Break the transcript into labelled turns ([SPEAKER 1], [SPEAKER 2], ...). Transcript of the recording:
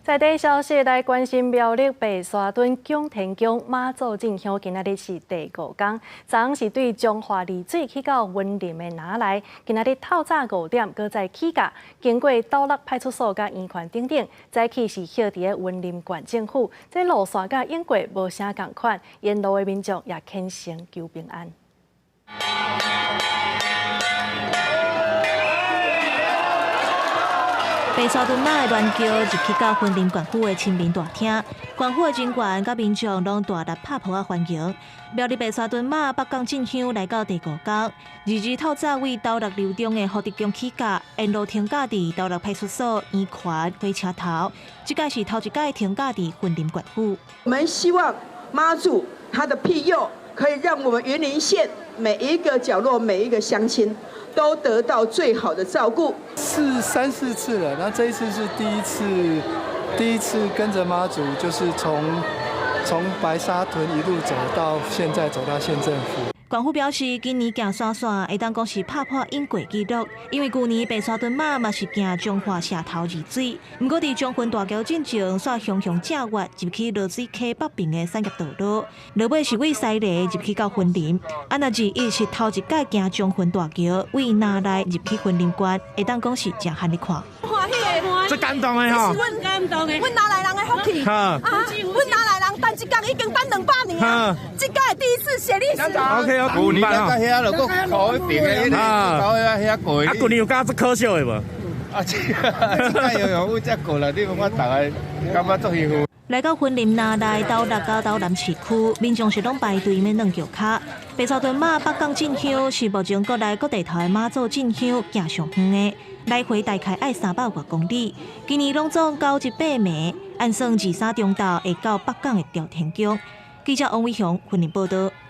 [SPEAKER 1] 在地消息來關心苗栗白沙屯蔣天宮媽祖進香，今仔日是第五工。昨昏是對彰化麗水去到雲林的拿來，今仔日透早5點，閣再起駕，經過斗六派出所佮圓環等等，早起是歇佇咧雲林縣政府。這路線佮往過無啥仝款，沿路的民眾也虔誠求平安。
[SPEAKER 2] 白沙屯媽的鸞轎入去到雲林縣府的親民大廳，縣府的人員佮民眾攏大力拍噗仔歡迎。苗栗白沙屯媽北港進香來到第五工，2日透早為斗六流中的福德宮起駕，沿路停駕佇斗六派出所、圓環、火車頭，這擺是頭一擺停駕佇雲林縣府。
[SPEAKER 3] 我們希望媽祖她的庇佑，可以讓我們雲林縣每一個角落、每一個鄉親都得到最好的照顧。
[SPEAKER 4] 是三四次了，那這一次是第一次，第一次跟着媽祖，就是從白沙屯一路走到現在，走到縣政府。
[SPEAKER 2] 縣府表示，今年行山線會當講是拍破永過紀錄，因為舊年白沙屯媽嘛是行彰化社頭二水，毋過佇彰雲大橋進前，煞雄雄正月入去濁水溪北爿的產業道路，落尾是為西螺入去到雲林，啊若21是頭一擺行彰雲大橋，為拿來入去雲林縣，會當講是誠罕咧看。
[SPEAKER 5] 歡喜的，
[SPEAKER 6] 足感動的吼，
[SPEAKER 5] 阮感動的，阮拿來人的福氣，啊，阮拿來人等這工已經等200年啊，這擺第一次寫歷史。
[SPEAKER 6] OK 哦，
[SPEAKER 7] 舊年咱到遐就閣靠彼爿的，彼个到遐過。
[SPEAKER 6] 啊，舊年有感覺足可惜的無？
[SPEAKER 7] 啊，這這個有有才過來，你講我逐个感覺足幸福。
[SPEAKER 2] 來到雲林拿來斗六佮斗南市區，民眾是攏排隊欲轉轎跤。白沙屯媽北港進香是目前國內各地頭的媽祖進香行上遠的，來回大概愛300外公里。今年攏總98暝，按算23中晝會到北港的朝天宮。記者王偉雄雲林報道。